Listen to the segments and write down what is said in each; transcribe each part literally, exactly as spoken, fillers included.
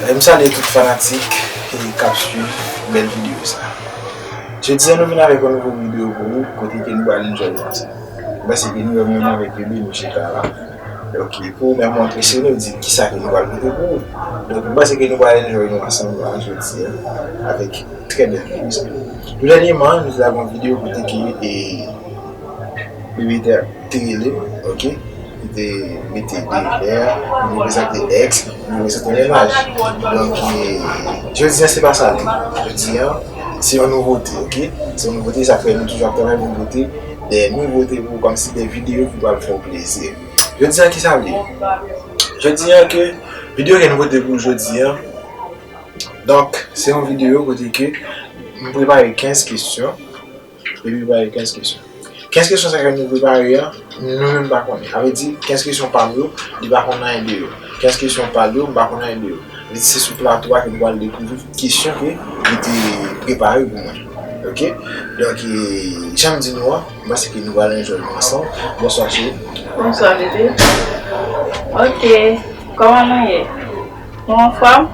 M salye tout fanatik k ap swiv bèl videyo sa. Jodi a nou vin avèk yon nouvo videyo pou ou, kote ke nou pral enjoy nou ansanm. M panse ke nou wè mwen menm avèk bebe nou chita la. Donk, pou ou menm ou enpresyonnen, ou di kisa ke nou pral pote pou ou. Donk, m panse ke nou pral enjoy nou ansanm la jodi a, avèk trè bèl videyo sa. Tou dènyèman, nou te lage yon videyo kote ke, e, bebe te, te rele m, oke? Li te mete de vè, li te prezante èks, li te prezante mennaj. Donk, e, jodi a se pa sa l ye. Jodi a, se yon nouvote, oke? Se yon nouvote, sa fè nou toujou ap travay nouvote, de nouvote pou, kòmsi de videyo ki pral fè w plezi. Jodi a, kisa l ye? Jodi a ke, videyo ke nou pote pou jodi a, donk, se yon videyo kote ke m prepare kenz kesyon, epi m prepare kenz kesyon. Kenz kesyon sa ke nou prepare a, nou menm pa konnen. Sa vle di, kenz kesyon pa m yo, li pa konn anyen de yo. Kenz kesyon pa l yo, m pa konn anyen de yo. Sa vle di, se sou plato a ke nou pral dekouvri kesyon ke li te prepare pou mwen. Oke? Donk, e, jan m di nou an, m panse ke nou pral enjoy nou ansanm. Bonswa, cheri. Bonswa, bebe. Oke. Kòman nou ye? Nou anfòm?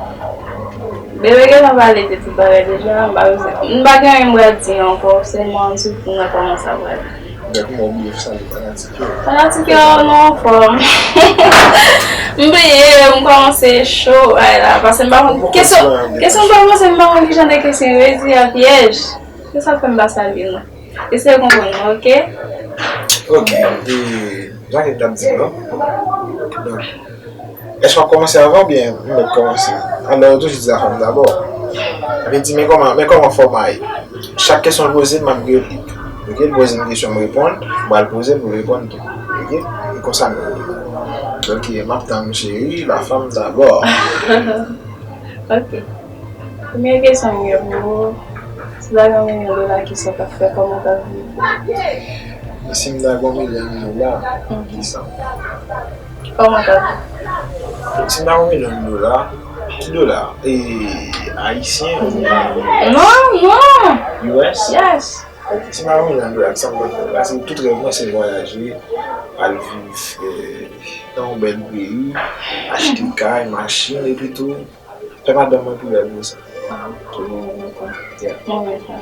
Bebe gentan pale de tout bagay deja, m pa bezwen, m pa gen anyen m pral di ankò, sèlman di pou mwen kòman sa pral. Donk, mwen obliye salye fanatik yo. Fanatik yo, nou anfòm. M bliye, m kòmanse cho, ay la, paske m pa konn kesyon, kesyon m pa poze, m pa konn ki jan de kesyon yo ye, se a pyèj. Se sa k fè m pa salye nou. Eseye konprann mwen, oke? Oke, e, jan ke m t ap di w lan. Donk, èske w ap kòmanse avan oubyen m mèt kòmanse? Alò, yo toujou di la femme d'abord. Sa vle di, men kòman, men kòman fòma a ye. Chak kesyon l poze m, m ap replik. Oke, l poze m kesyon, m reponn, m pral poze l pou l reponn tou. Oke, e konsa nou ye. Donk, m ap tann ou, cheri, la femme d'abord. Oke. Premye kesyon m gen pou ou, si w ta gen yon milyon dola, kisa w t ap fè, kòman w t ap viv? Si m ta gen yon milyon dola, kisa? Kòman w t ap viv? Si m ta gen yon milyon dola, ki dola? E, ayisyen oubyen Non, non. U S? Yes. Si m ta gen yon milyon dola, kisa m t ap fè? Paske tout rèv mwen se vwayaje, al viv, e, nan yon bèl peyi, achte kay, machin, epi tou, fè madanm mwen pi bèl ke sa. Ah, ok, mwen renmen sa. Yeah. Mwen renmen sa.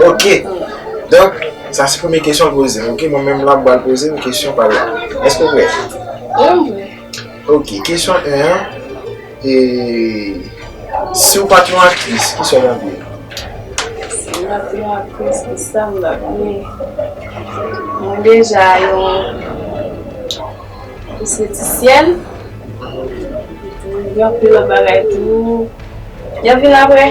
Ok. Donk, sa se premye kesyon l poze m. Ok, mwen menm la, m pral poze m kesyon pa la. Èske w prè? Wi, m prè. Ok, kesyon en an. E, si w pa t yon aktris, kisa w t ap ye? Si m pa t yon aktris, kisa m t ap ye? Mwen deja yon estetisyèn. Gen anpil lòt bagay tou. Y ap vin apre.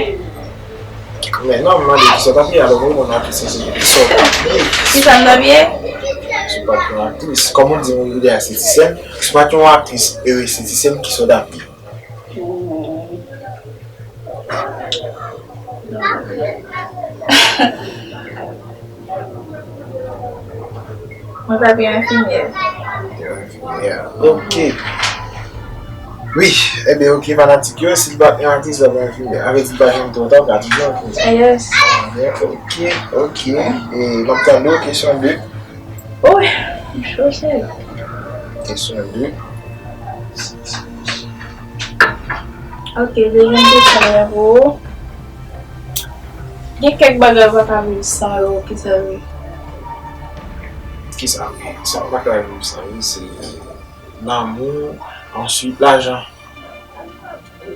Men non, m mande kisa w t ap ye, alò mwen reponn aktris, se kisa w t ap ye. Kisa m t ap ye? Si w pa t yon aktris, kòm ou di, ou de estetisyèn, si w pa t yon aktris e estetisyèn, kisa w t ap ye? Hmm. Mwen t ap yon enfimyè. Yon enfimyè. Ok. Wi, ebyen, ok, fanatik yo, si l pa t yon aktris, l ap yon enfimyè. Sa vle di l pa janm twò ta, w ka toujou enfimyè. Yes. Ok, ok. E, m ap tande w, kesyon de. Wi, m cho, cheri. Kesyon de. Ok, dezyèm kesyon mwen pou ou. Gen kèk bagay ou pa ka viv san yo, kisa yo ye? Kisa? Sa ou pa ka viv san yo, se lanmou, answit lajan.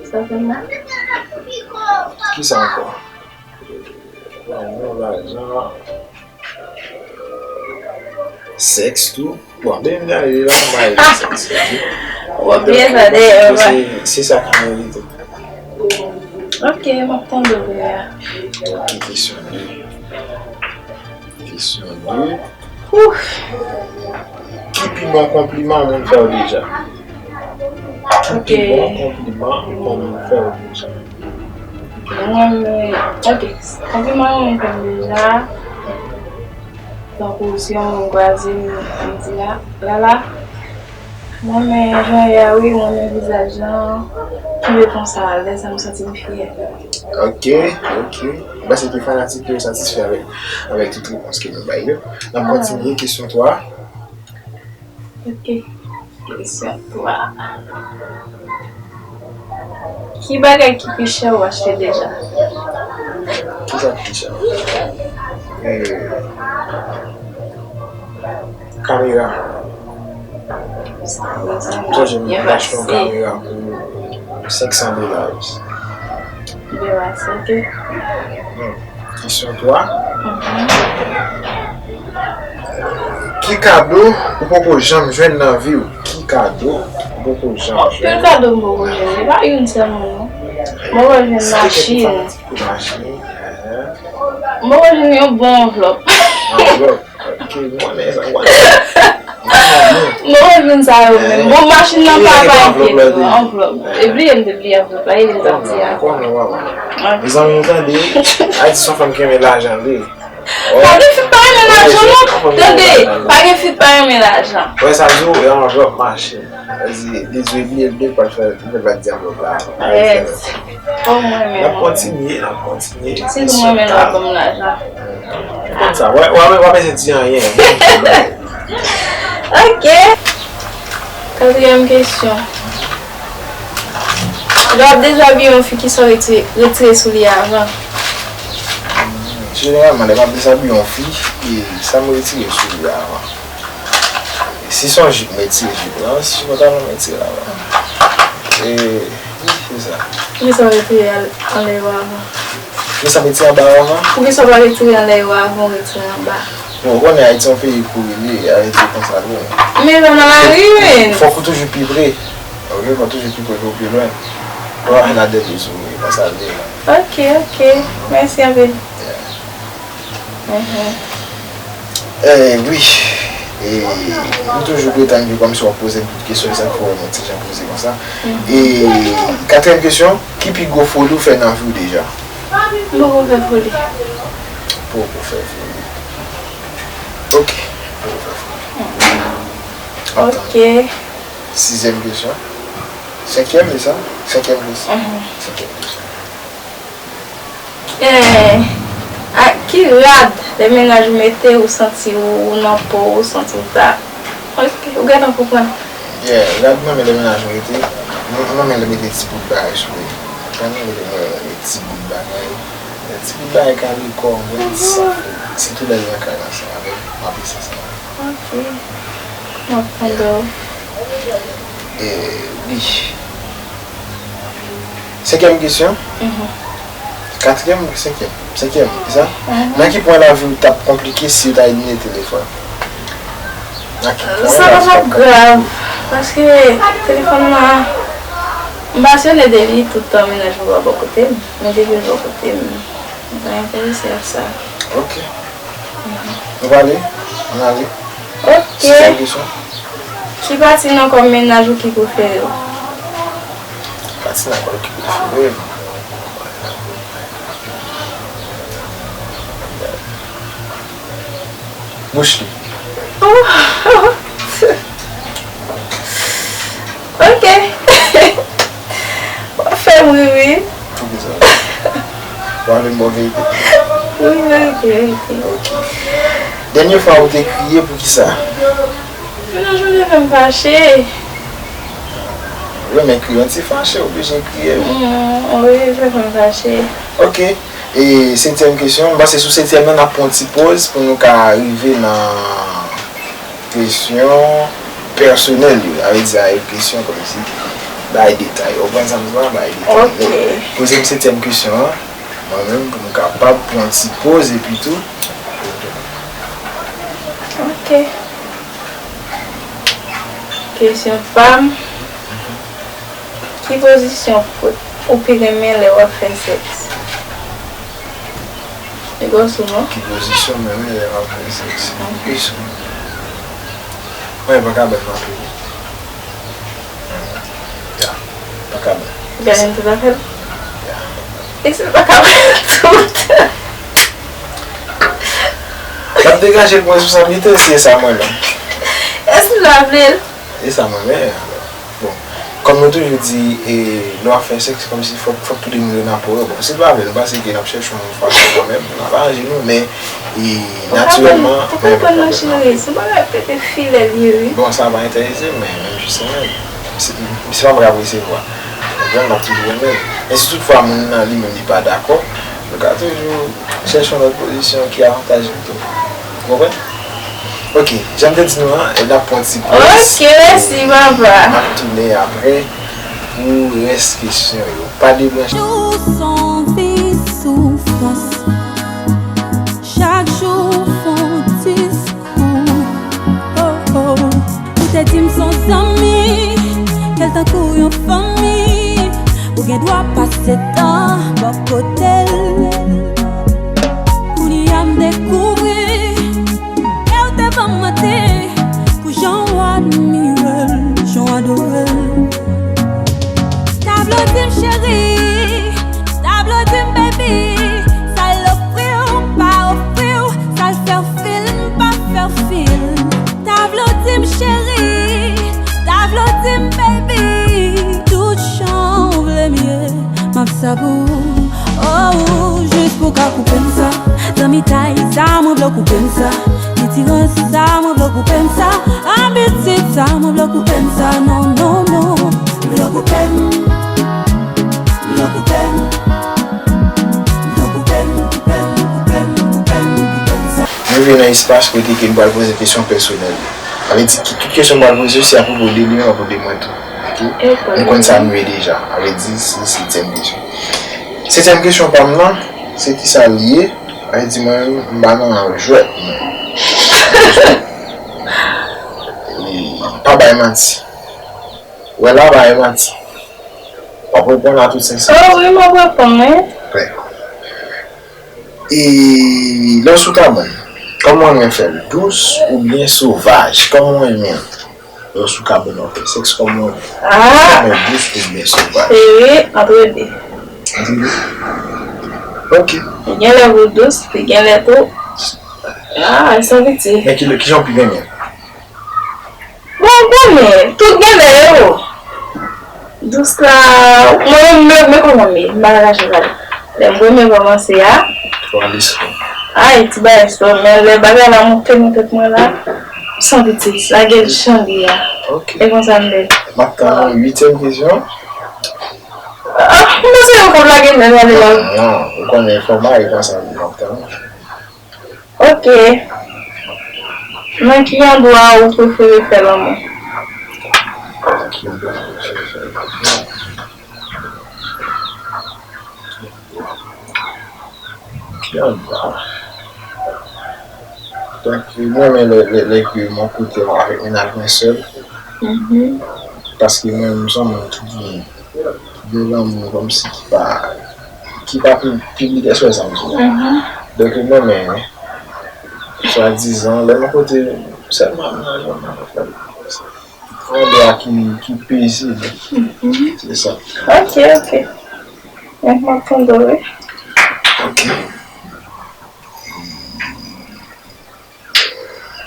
Sa fè mal? Kisa ankò? Lanmou, lajan, sèks tou. Bon, depi m te ale la, m pa rele sèks, ok? W ap byen tande, se, se sa ki merite. Ok, m ap tande w la. Ok, kesyon de. Kesyon de. Ouf. Ki pi bon konpliman moun fè w deja? Ki pi bon konpliman yon moun fè w deja? Mwen, men, ok. Konpliman yon moun fè m deja. Tankou si yon moun kwaze m, m di la, Lala, mwen renmen jan w ye a wi, mwen renmen vizaj lan. Kenbe konsa, lè sa m santi m fyè. Ok, ok. M panse ke fanatik yo satisfè avèk, avèk tout repons ke nou bay yo. N ap kontinye kesyon twa. Ok. Kesyon twa. Ki bagay ki pi chè ou achte deja? Ki sa ki pi chè? Eh, kamera. M sonje m achte yon kamera pou senk san dola. Byen pase, ok. Hmm. Kesyon twa. Mhm. Ki kado ou poko janm jwenn nan vi w? Ki kado ou poko janm jwenn? Anpil kado m poko jwenn. E pa youn sèlman, non. M poko jwenn machin. Pou machin. Ehe. M poko jwenn yon bon anvlòp. Anvlòp. Ok, m konnen sa, m konnen. M poko jwenn sa yo menm. Bon, machin nan pa pa enkyete, anvlòp. E bliye m te bliye anvlòp la, e vin sòti a. M konnen, m konnen, m konnen. Mezanmi, nou tande, Ayiti se yon fanm ki renmen lajan, li. Pa gen fi k pa renmen lajan, non. Tande, pa gen fi k pa renmen lajan. Wè, sa di w, e anvlòp machin. Li di, li di, li bliye, li pral fè, li pral di anvlòp la. Yes. Kòm mwen menm. N ap kontinye, n ap kontinye. Si nou mwen menm, l ap ban m lajan. Kòm sa, w ap, w ap, w ap bezwen di anyen. Ok. Katriyèm kesyon. Lè w ap dezabiye yon fi, kisa w retire, retire sou li avan? Jeneralman, lè m ap dezabiye yon fi, e sa m retire sou li avan. Si se yon jip, m retire jip lan. Si se pantalon, m retire la. E, se sa. Poukisa w retire anlè yo avan? Poukisa m retire anba yo avan? Poukisa w pa retire anlè yo avan, w retire anba? Bon, ou konnen Ayiti yon peyi kouri li ye, Ayiti konsa l ye. Men sa nan lari, men. Fòk ou toujou pi pre. Ok, fòk ou toujou pi pre pou w pi lwen. Pou w pa fè ladan de sou ou, e konsa l ye. Ok, ok. Mèsi anpil. Yeah. Mhm. Eh, wi. E, m toujou pretann ke kòmsi w ap poze m tout kesyon, e sa k fè w wè m yon ti jan poze konsa. Mhm. E, katriyèm kesyon, ki pi gwo foli w fè nan vi w deja? M poko fè foli. Poko fè foli. Ok. Poko fè foli. Ok. Sizyèm kesyon. Senkyèm, se sa? Senkyèm kesyon. Mhm. Senkyèm kesyon. Eh, a ki rad lè mennaj ou mete ou santi ou, ou nan po w, ou santi w ta. Ok, ou gentan konprann. Yeah, rad mwen, men lè mennaj mwen mete, mwen, mwen, men lè mete ti bout bagay sou li. Konprann, mwen mete mwen ti bout bagay. Ti bout bagay ka li kò mwen, san fè. Sitou lè l nan kay la, sa avè m, m ap ese sa. Ok. M ap tande w. E, wi. Senkyèm kesyon. Mhm. Katriyèm ou senkyèm? Senkyèm, se sa? Mhm. Nan ki pwen lavi w t ap konplike si yo ta elimine telefòn? Nan ki pwen lavi w t ap konplike? Sa pa t ap grav, paske telefòn nan, m pasyone de li tout tan mennaj mwen pa bò kote m, men depi l bò kote m, m pa enterese ak sa. Ok. Nou pale? Ann ale? Ok. Sizyèm kesyon. Ki pati nan kò mennaj ou ki prefere w? Pati nan kò l ki prefere m? Bouch li. Ok. W ap fè m ri, wi. Poukisa? W ap vin ba w verite? Wi, verite, verite. Ok. Dènye fwa ou te kriye, poukisa? Mennaj mwen te fè m fache. Wi, men kriye, yon ti fache, oblije kriye, wi. Mm, wi, li te fè m fache. Ok. E setyèm kesyon, m panse sou setyèm nan, n ap pran yon ti poz pou nou ka rive nan kesyon pèsonèl yo. Sa vle di, sa se kesyon kòmsi bay detay. Ou konprann sa m di la? Bay detay. Ok. Men, poze m setyèm kesyon an, mwen menm, pou m kapab pran yon ti poz epi tou. Ok. Kesyon pa m. Ki pozisyon ou pi renmen lè w ap fè sèks? Li gwo sou mwen. Ki pozisyon m renmen lè m ap fè sèks? Mhm. Kesyon. Mwen, pa ka bèl nan peyi. Ya, pa ka bèl. Gade m tout afè l. Ya. E si l pa ka bèl tout? L ap degaje l pou responsablite l si e sa mwen menm. E si l pa vle l? E sa mwen menm. Bon, kòm nou toujou di, e, lè w ap fè sèks, se kòmsi fòk, fòk toude moun yo nan po yo. Bon, si l pa vle l, m panse ke n ap chèche yon fason kanmenm pou n ap aranje nou, men, e, natirèlman, ou konprann nan cheri, se yon bagay pete filè li ye, wi. Bon, sa pa enterese m, men menm jan se mwen, se, se pa mwen k ap resevwa. Ou konprann, m ap toujou renmen l. Men si toutfwa moun nan li menm li pa dakò, nou ka toujou chèche yon lòt pozisyon ki avantaj nou tou. Ou konprann? Ok, jan m te di nou an, n ap pran ti poz. Ok, mèsi, papa. N ap tounen apre pou rès kesyon yo. Pa debranche. Jou s on vi soufrans. Chak jou fon diskou. Oh, oh. Ou te di m s on zanmi, kè l tankou yon fanmi. Ou gen dwa pase tan bò kote l. Kounye a m dekouvri, e w te ban m manti pou jan w admire l, jan w adore l. Ta vle w di m cheri, ta vle w di m baby, sa l ofri w, pa ofri w, sa l fè w feel, pa fè w feel. Ta vle w di m cheri, ta vle w di m baby, tout jan w vle m ye, m ap sa pou ou. Oh, jis pou w ka koupe m sa, zanmitay sa, mwen vle w koupe m sa, ditirans sa, mwen vle w koupe m sa, abitid sa, mwen vle w koupe m sa, non, non, non. Vle w koupe m, vle w koupe m, vle w koupe m, koupe m, koupe m, koupe m, koupe m sa. Nou rive nan espas kote ke m pral poze kesyon pèsonèl yo. Sa vle di ki tout kesyon m pral poze yo, se apwopo de li menm, apwopo de mwen tou. Ok? Nou konn sa nou ye deja. Sa vle di, se setyèm kesyon. Setyèm kesyon pa m nan, se kisa l ye? Sa vle di mwen menm, m pa nan jwèt, non. E, pa bay manti. Wè la, pa bay manti. W ap reponn a tout senserite. Oh, wi, m ap reponn, wi. Prè. E lè w sou kabann, kòman w renmen fè l? Dous oubyen sovaj? Kòman w renmen l? Lè w sou kabann, w ap fè sèks, kòman w renmen? Ah! Renmen dous oubyen sovaj? Sere, antre de. Antre de? Ok. Li gen lè pou dous, li gen lè tou. Ah, san piti. Men ki, kijan w pi renmen l? Bon, ou konnen, tout gen lè yo. Dous la, mwen menm, men, men kòman m ye, m pa ka kache sa. Lè m renmen kòmanse a. Twa leson. Ay, ti bagay sa, men lè bagay la monte nan tèt mwen la, m santi ti, lage l jan li a. Ok. E konsa m ye. M ap tann ou, uityèm kesyon. Ah, m panse yo konn lage m lè m ale la. Non, ou konnen fò m ale konsa, m ap tann ou. Ok. Nan ki andwa ou prefere fè lanmou? Ki andwa ou prefere fè lanmou? Ki andwa? Donk, mwen renmen lè, lè, lè ke m yon kote avèk mennaj mwen sèl. Mhm. Paske mwen, m se yon moun ki gen gen lanmou kòmsi ki pa, ki pa pi, piblik, èske w wè sa m di la? Mhm. Donk, mwen menm, swadizan, lè m kote sèlman mennaj mwen, mwen fè l. Yon dwa ki, ki peze. Mhm. Se sa. Ok, ok. Donk, m ap tande w, wi. Ok.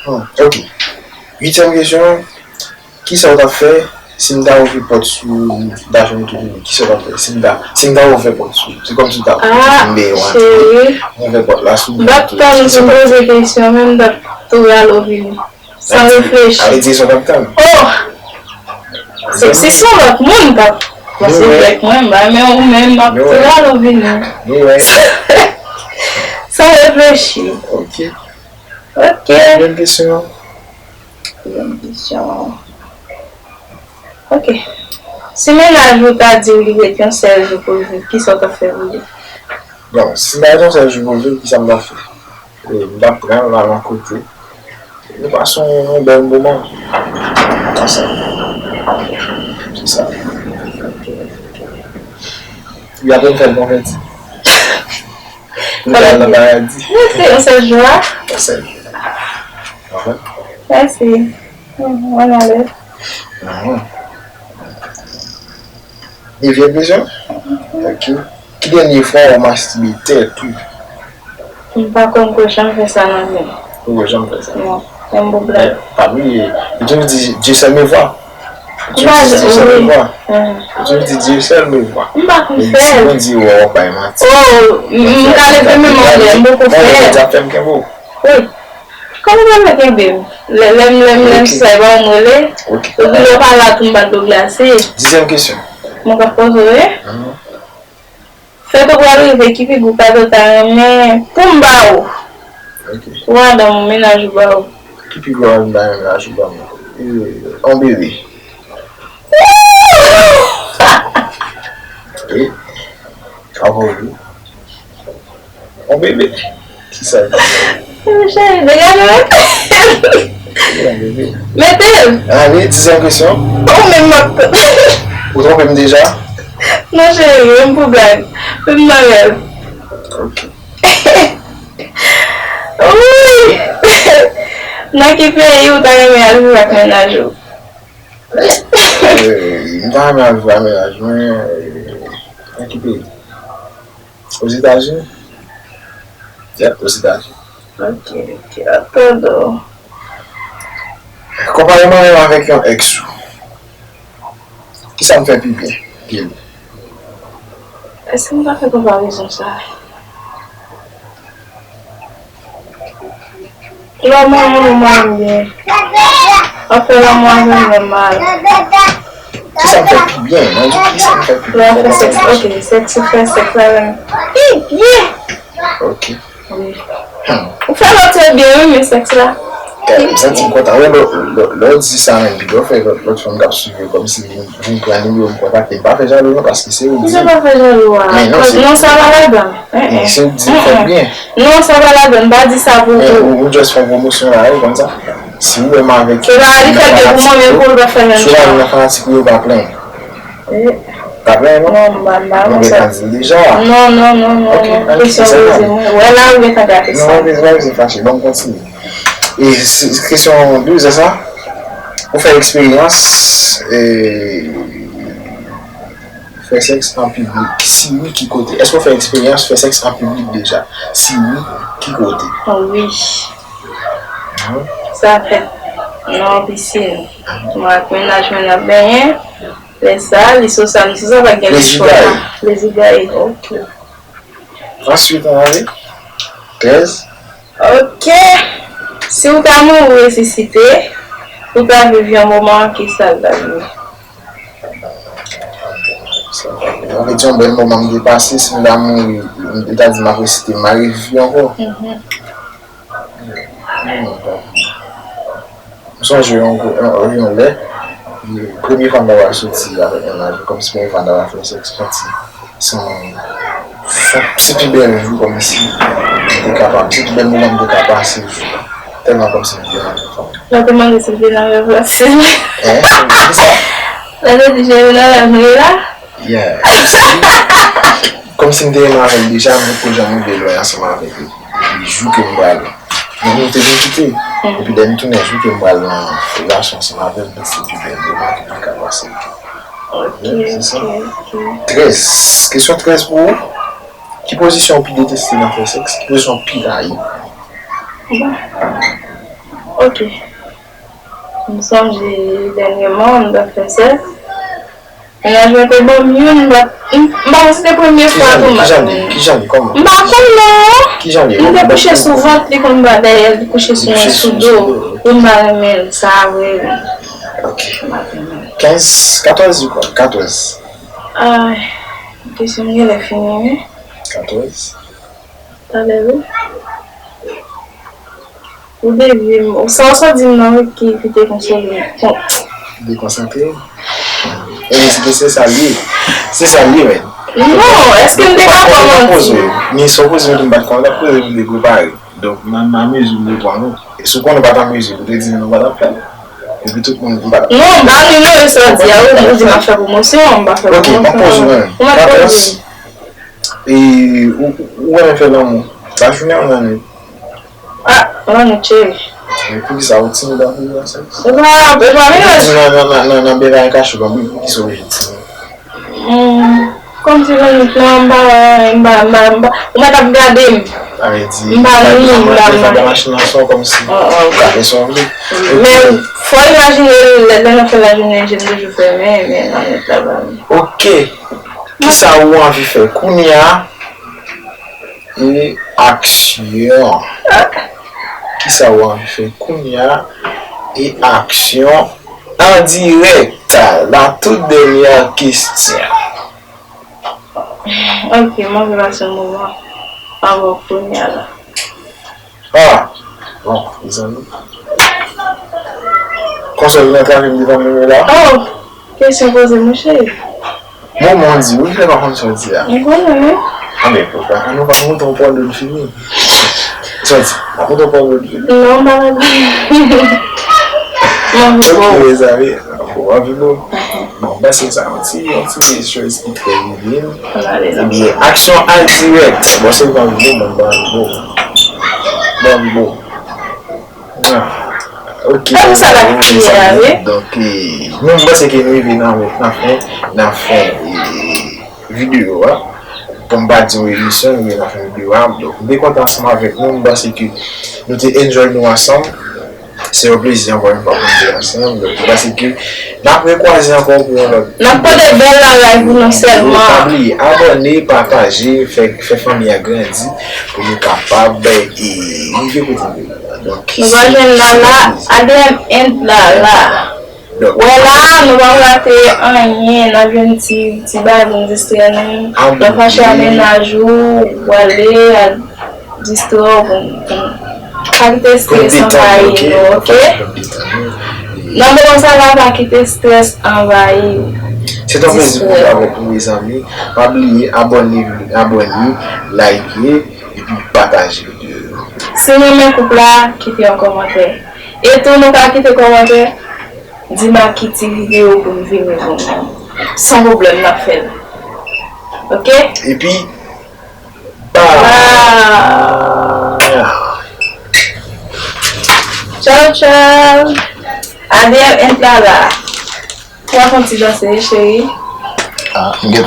Hmm, ok. Uityèm kesyon, kisa w t ap fè si m ta ouvri pòt sou, m ta jwenn tout moun? Kisa w t ap fè si m ta, si m ta ouvè pòt sou? Se kòmsi w t ap, ah, mbe w antre, cheri, ouvè pòt la sou m t ap tann ou fin poze kesyon, men m t ap tou rale w vini. San reflechi. Sa vle di se w t ap tann. Oh! Se, si se yon lòt moun, m t ap pase avèk mwen, m ba men ou menm, m ap tou rale w vini. Nou wè. San reflechi. Ok. Ok. Menm kesyon. Menm kesyon. Ok. Si mennaj ou ta di w li ret yon sèl jou pou l viv, kisa w t ap fè pou li? Bon, si m ta ret yon sèl jou pou l viv, kisa m t ap fè? E, m t ap pran l al yon kote. Nou pase yon, yon bèl moman. Ansanm. Se sa. Li ap fè l konvèti. Li pral nan paradi. Rete yon sèl jou a? Yon sèl jou. Anfèt. Mèsi. Mwen ale. Devyèm kesyon? Ok. Ki dènye fwa ou mastibe tèt ou? M pa kwè m kwè janm fè sa nan vi m. Ou kwè janm fè sa? Non. Menm pou blag. Men, pa bliye, yo toujou di, Dieu seul me voit. M pa, wi. Yo toujou di, Dieu seul me voit. M pa konn fè l. Men si Bondye wè w, w ap bay manti. Oh, m, m ka leve men m anlè, m poko fè l. Bondye ap fè m kenbe w. Wi. Kòman w pral kenbe m? Lè, lè m, lè m, lè m sou sa, e pa w m rele? Ok. Epi lè w pa la tou, m bat dlo glase. Dizyèm kesyon. Mwen k ap poze w, wi. Mhm. Fèt ou pral rive, ki figi w kado ta renmen pou m ba ou? Ok. Pou madanm ou, mennaj ou ba ou? Ki pi gwo renmen ba mennaj ou ba mwen? Yon bebe. Wi. Ka vole. Yon bebe. Kisa? Cheri, degaje mwen. Yon bebe. Mete l. Ah wi, ti se yon kesyon. Ou menm m ap. Ou twonpe m deja? Non cheri, menm pou blag. Menm nan rèv. Ok. Wi. Nan ki peyi ou ta renmen al viv ak mennaj ou? Euh, m ta renmen al viv ak mennaj mwen. Nan ki peyi? Ozetazini? Yeah, Ozetazini. Ok, ok, ap tande w. Konpare mwen menm avèk yon ex ou. Kisa m fè pi byen ke li? Èske m ka fè konparezon sa? Lè w mwen menm ou mwen byen. W ap fè lanmou avè m lè mal. Kisa m fè pi byen? Mwen di kisa m fè pi Lè w ap fè byen. sèks, ok, sèks ou fè sèks la menm. Pi byen! Ok. Wi. Ou fè lòt yo byen wi, men sèks la. M santi m kontan. Wè, lè lè- lè w di sa menm, lè w fè lòt lòt fanm k ap swiv yo kòmsi vin vin pran nimewo m kontakte m. Pa fè jalou non, paske se ou di. Kisa pa fè jalou a? Men non, se- Non, sa pa ladan. Men se ou di m fè byen. Non, sa pa ladan. Pa di sa pou Men ou. Ou ou just fè yon pwomosyon la, ou konn sa? Si ou wè m avèk Se pa li fè byen pou mwen, men pou l pa fè menm Si ou pa jan. Nan fanatik ou yo, pa plenyen. Eh, Pa plenyen non? Non, m pa m pa Mwen konsa. Gentan di l deja. Non, non, non, non, Ok, non. ok, Kesyon se sa. Poze mwen. Wè la ou gentan gate Non, sa. mwen pa bezwen fache. Ban m kontinye. E se- se kesyon de, se sa? Ou fè eksperyans e, fè sèks an piblik? Si wi, ki kote? Èske w fè eksperyans fè sèks an piblik deja? Si wi, ki kote? Oh, wi. Sa fèt nan yon pisin. Mwen ak mennaj mwen n ap benyen. Lè sa, li sou sa, m sou sa, pa t gen lechwa. Plezi gaye. Ok. Answit, ann ale. Trèz. Ok. Si w ta mouri resisite, ou ta viv yon moman, kisa l ta vin? Sa vle di yon bèl moman m te pase, si m ta mouri, m ta di m ap resisite, m a reviv ankò. M sonje yon, yon, yon lè, premye fwa m ta pral soti avèk mennaj mwen, kòmsi premye fwa m ta pral fè sèks, santi se yon, se yon ti pi bèl jou, kòmsi m te kapab, se pi bèl moman m te ka pase jou. Tèlman kòmsi m te nan rèv. Lè w te mande si m te nan rèv la, se vre. Hein? Kisa? Lè w te di je nan rèv nou ye la? Yeah. Kòmsi m te renmen avè l deja, m poko janm rive lwen ansanm avèk li. Epi jou ke m pral, nou te vin kite. Epi lè m tounen, jou ke m pral nan relasyon ansanm avè l, se pi bèl moman ke m te ka pase. Ok, Yeah, se sa. Ok, ok. Trèz. Kesyon trèz pou ou. Ki pozisyon ou pi deteste nan fè sèks? Ki pozisyon ou pi rayi? Bon. Ok. M sonje dènyèman, m t ap fè sèks. Mennaj mwen te ban m youn, m pa, m pa konn si se premye fwa tou m ap. Kijan li ye? Kijan li ye? Kòman? M pa konn non. Kijan li ye? M te kouche sou vant li konn ba dèyè l, li kouche sou mwen sou do. Ou m pa renmen l, sa vre. Ok. M pa renmen l. Kenz, katòz, je crois. Katòz. Ay, kesyon m genlè fini wi. Katòz. Talè wi. Ou devye m. Sa w sot di m nan wi ki ki te konsole m. Bon. Dekonsantre w. E se se sa l ye. Se sa l ye, men. Non, èske m te ka kòmanse? Men si w poze m tou m pa t konn ap poze m te prepare. Donk, m a mezi m reprann ou. E si w konnen w pa t an mezi, ou te di m nou pa t ap fè l. Epi tout moun m pa t ap. Non, m pa inyore sa w di a wi, ou di m ap fè pwomosyon, m pa fè pwomosyon. Ok, m ap poze w mwen menm. Ou mèt poze m. E ou ou renmen fè lanmou lajounen ou lannwit? Ah, lannwit cheri. Men poukisa ou timid anpil nan sèks? E pa, e pa menaj. Nan nan nan nan nan bagay kache ban poukisa ou rejte timid? Hmm, kòmsi lannwit lan m pa wè anyen, m pa, m pa, m pa, ou mèt ap gade m. M pa ni m pa manje. Machin nan son kòmsi. Ou ka fè sa w vle. Men fò w imajine lè lè n ap fè lajounen je m toujou fèmen, men lannwit la pa vle. Ok. Kisa ou anvi fè kounye a? E aksyon. Kisa ou anvi fè kounye a? E aksyon an dirèk. La tout dènyè kesyon. Ok, mwen vle pase yon moman avè w kounye a la. Ah! Bon, mezanmi. Konsa, ou nan kafem devan mwen la? Oh! Kesyon poze, monchè. Bon, mwen di, ou fè pa konn sa w di a. M konnen, wi. A, men, poukwa? An nou pa kontan w pran lòd fini. Sa w di? Ou kontan w pran lòd fini? Non, m pa kontan. Mwen vle bon. Ok, mezanmi. Bon, anvi bon. Bon, m panse sa yon ti, yon ti stress ki trè vin. Ann ale la. Ebyen, aksyon an dirèk. Bon, se pa bon, mwen pa bon. Bon, bon. Ah, ok. Kòm sa la kriye a, wi. Donk, eh, nou, m panse ke nou rive nan, nan fen, nan fen, eh, videyo a. Pou m pa di w emisyon, nou rive nan fen videyo a. Donk, m te kontan ansanm avèk nou. M panse ke nou te enjoy nou ansanm. Se yon plezi ankò yon fwa pou nou te ansanm. Donk, m panse ke n ap rekwaze ankò pou yon lòt. N ap pote bèl bagay pou nou sèlman. Pa bliye, abòne, pataje, fè, fè fanmi a grandi pou nou kapab, eh, rive kote nou ye la. Donk, nou va jwenn Lala, A D M Ent Lala. Donk, wè la, nou pa rate anyen, n ap jwenn ti, ti bagay pou n distrè nou. Lè w fache a mennaj ou, ou prale, al distrè w pou n, pou n pa kite strès anvayi nou, ok? Nan moman sa la, pa kite strès anvayi w. Se t yon plezi pou nou avèk nou, mezanmi. Pa bliye abòne, abòne, like, epi pataje videyo yo. Si w renmen koup la, kite yon kòmantè. E tou, nou pa kite kòmantè, di m a ki ti videyo pou m vini pou nou. San pwoblèm, n ap fè l. Ok? Epi, bye! Tchaw, tchaw! A D M Ent Lala. Ou ap fè yon ti danse, cheri? Ah, m gentan